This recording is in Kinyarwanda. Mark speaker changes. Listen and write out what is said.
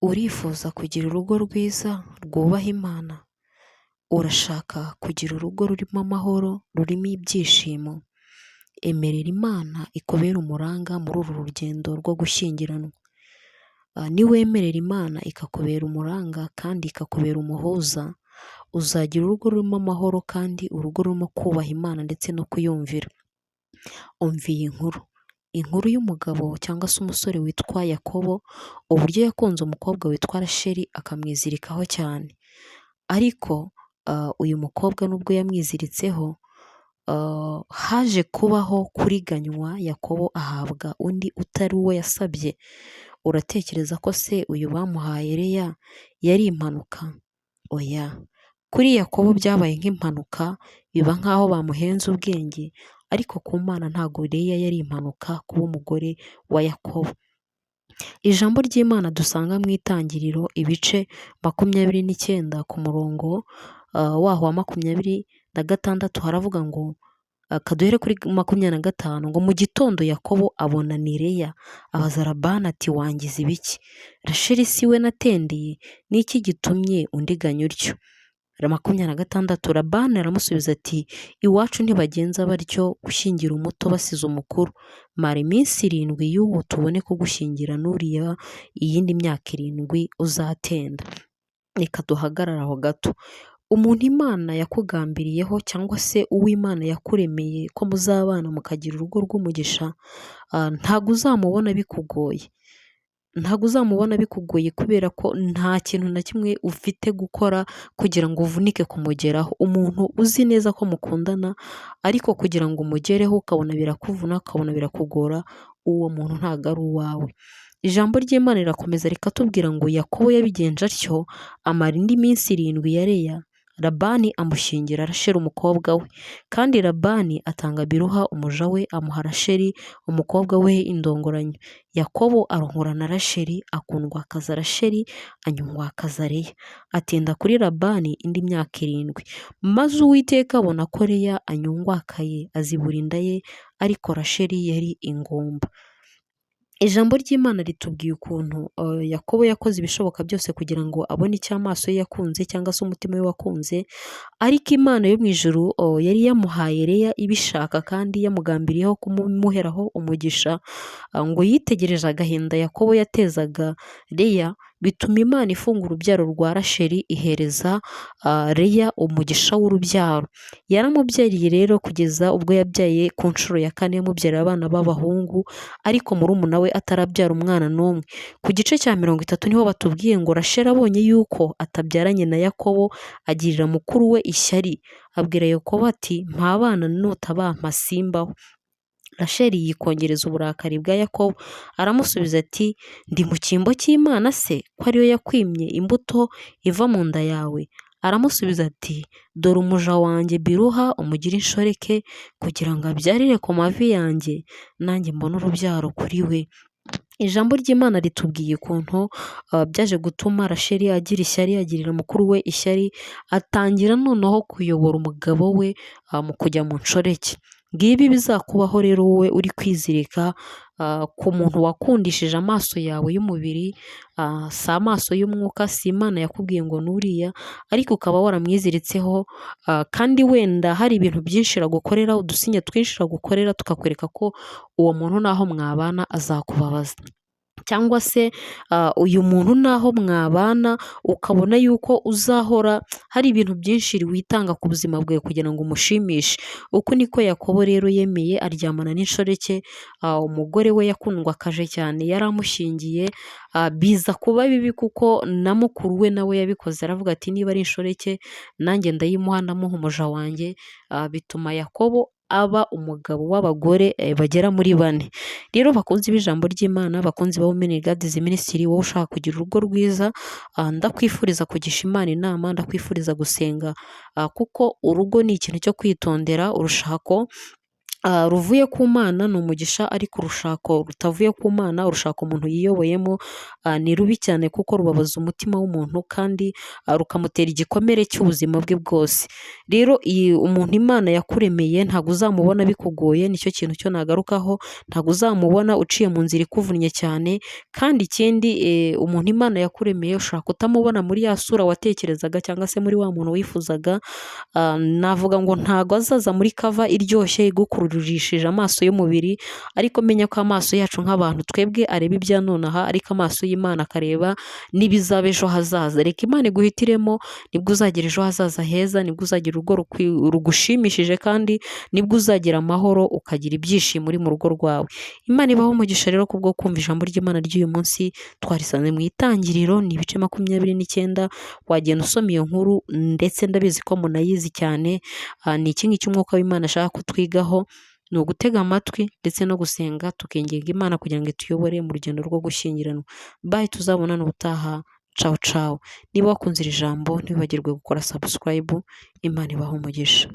Speaker 1: Urifuza kugira urugo rwiza rwubaha Imana? Urashaka kugira urugo rurimo amahoro, rurimo ibyishimo? Emerera Imana ikubere umuranga muri uru rugendo rwo gushyingiranwa. Niwemerera Imana ikakubera umuranga kandi ikakubera umuhuza, uzagira urugo rurimo amahoro kandi urugo rurimo kubaha Imana ndetse no kuyumvira. Umva iyi nkuru, inkuru y'umugabo cyangwa se umusore witwa Yakobo, uburyo yakunze umukobwa witwa Rasheli akamwizirikaho cyane. Ariko uyu mukobwa nubwo yamwiziritseho, haje kubaho kuriganywa Yakobo ahabwa undi utari uwo yasabye. Uratekereza ko se uyu bamuhaye Leya yari impanuka? Oya, kuri Yakobo byabaye nk'impanuka, biba nk'aho bamuhenze ubwenge, ariko ku Mana ntabwo Leya yari impanuka kuba umugore wa Yakobo. Ijambo ry'Imana dusanga mu Itangiriro ibice 29 ku murongo waho wa 26 haravuga ngo, kaduhere kuri 25 ngo: mu gitondo Yakobo abona ni Leya, abaza Labani ati: wangize ibiki? Rasheli si we natendeye? Ni iki gitumye undiganya utyo? 26 Labani aramusubiza ati: iwacu ntibagenza batyo gushyingira umuto basize umukuru. Mara iminsi 7 y'ubu tubone kugushyingira n'uriya iyindi myaka 7 uzatenda. Reka duhagarare aho gato. Umuntu Imana yakugambiriyeho cyangwa se uw'Imana yakuremeye ko muzabana mukagira urugo rw'umugisha, ntabwo uzamubona bikugoye. Ntabwo uzamubona bikugoye kubera ko nta kintu na kimwe ufite gukora kugira ngo uvunike kumugeraho. Umuntu uzi neza ko mukundana ariko kugira ngo umugereho ukabona birakuvuna, ukabona birakugora, uwo muntu ntabwo ari uwawe. Ijambo ry'Imana rirakomeza rikatubwira ngo Yakobo yabigenje atyo, amara indi minsi 7 ya Leya, Labani amushyingira Rasheli umukobwa we. Kandi Labani atanga Biluha umuja we, amuha Rasheli umukobwa we indongoranyo. Yakobo aronkora na Rasheli, akundwakaza Rasheli, anyungwakaza Leya. Atinda kuri Labani indi myaka 7. Maze Uwiteka abona ko Leya anyungwakaye, azibura inda ye, ariko Rasheli yari ingumba. Ijambo ry'Imana ritubwiye ukuntu Yakobo yakoze ibishoboka byose kugira ngo abone icyo amaso ye yakunze cyangwa se umutima we wakunze, ariko Imana yo mu ijuru yari yamuhaye Leya ibishaka kandi yamugambiriyeho kumuheraho umugisha, ngo yitegereje agahinda Yakobo yatezaga Leya, bituma Imana ifunga urubyaro rwa Rasheli ihereza Leya umugisha w'urubyaro. Yaramubyariye rero kugeza ubwo yabyaye ku nshuro ya kane, yamubyariye abana b'abahungu, ariko murumuna we atarabyara umwana n'umwe. Ku gice cya 30 niho batubwiye ngo Rasheli abonye yuko atabyaranye na Yakobo, agirira mukuru we ishyari, abwira Yakobo ati: mpa abana nutabampa simbaho. Rasheli yikongereza uburakari bwa Yakobo, aramusubiza ati: ndi mu cyimbo cy'Imana se, ko ariyo yakwimye imbuto iva mu nda yawe? Aramusubiza ati: dore umuja wanjye Biluha umugire inshoreke, kugira ngo abyarire ku mavi yanjye, nanjye mbone urubyaro kuri we. Ijambo ry'Imana ritubwiye ukuntu byaje gutuma Rasheli agira ishyari, agirira mukuru we ishyari, atangira noneho kuyobora umugabo we mu kujya mu nshoreke. Ngibi bizakubaho rero wowe uri kwizirika ku muntu wakundishije amaso yawe y'umubiri, si amaso y'umwuka, si Imana yakubwiye ngo nuriya, ariko ukaba waramwiziritseho, kandi wenda hari ibintu byinshi iragukorera, udusinya twinshi iragukorera tukakwereka ko uwo muntu naho mwabana azakubabaza. Cyangwa se uyu muntu naho mwabana ukabona yuko uzahora hari ibintu byinshi witanga ku buzima bwawe kugira ngo umushimishe. Uku niko Yakobo rero yemeye aryamana n'inshoreke, umugore we yakundwakaje cyane yari amushyingiye, biza kuba bibi kuko na mukuru we nawe yabikoze, aravuga ati niba ari inshoreke nanjye ndayimuha, ndamuha umuja wanjye, bituma Yakobo aba umugabo w'abagore bagera muri 4. Rero bakunzi b'ijambo ry'Imana, bakunzi ba Women Guides Ministry, wowe ushaka kugira urugo rwiza, ndakwifuriza kugisha Imana inama, ndakwifuriza gusenga, kuko urugo ni ikintu cyo kwitondera, urushako ruvuye ku Mana ni umugisha, ariko urushako rutavuye ku Mana, urushako umuntu yiyoboyemo, ni rubi cyane kuko rubabaza umutima w'umuntu kandi rukamutera igikomere cy'ubuzima bwe bwose. Rero umuntu Imana yakuremeye ntabwo uzamubona bikugoye, nicyo kintu cyo nagarukaho, ntabwo uzamubona uciye mu nzira ikuvunnye cyane, kandi ikindi umuntu Imana yakuremeye ushobora kutamubona muri ya sura watekerezaga cyangwa se muri wa muntu wifuzaga, navuga ngo ntabwo azaza muri cover iryoshye igukururishije amaso y'umubiri, ariko menya ko amaso yacu nk'abantu twebwe areba ibya nonaha, ariko amaso y'Imana akareba n'ibizaba ejo hazaza. Reka Imana iguhitiremo, nibwo uzagira ejo hazaza heza, nibwo uzagira urugo rugushimishije, kandi nibwo uzagira amahoro ukagira ibyishimo uri mu rugo rwawe. Imana ibahe umugisha rero kubwo kumva ijambo ry'Imana ry'uyu munsi, twarisanze mu Itangiriro, ni ibice 29, wagenda usoma iyo nkuru ndetse ndabizi ko munayizi cyane, ni iki ngiki Umwuka w'Imana ashaka kutwigaho, ni ugutega amatwi ndetse no gusenga tukinginga Imana kugira ngo ituyobore mu rugendo rwo gushyingiranwa. Bye, tuzabonane ubutaha, cawu cawu. Niba wakunze iri jambo ntiwibagirwe gukora subscribe, Imana ibahe umugisha.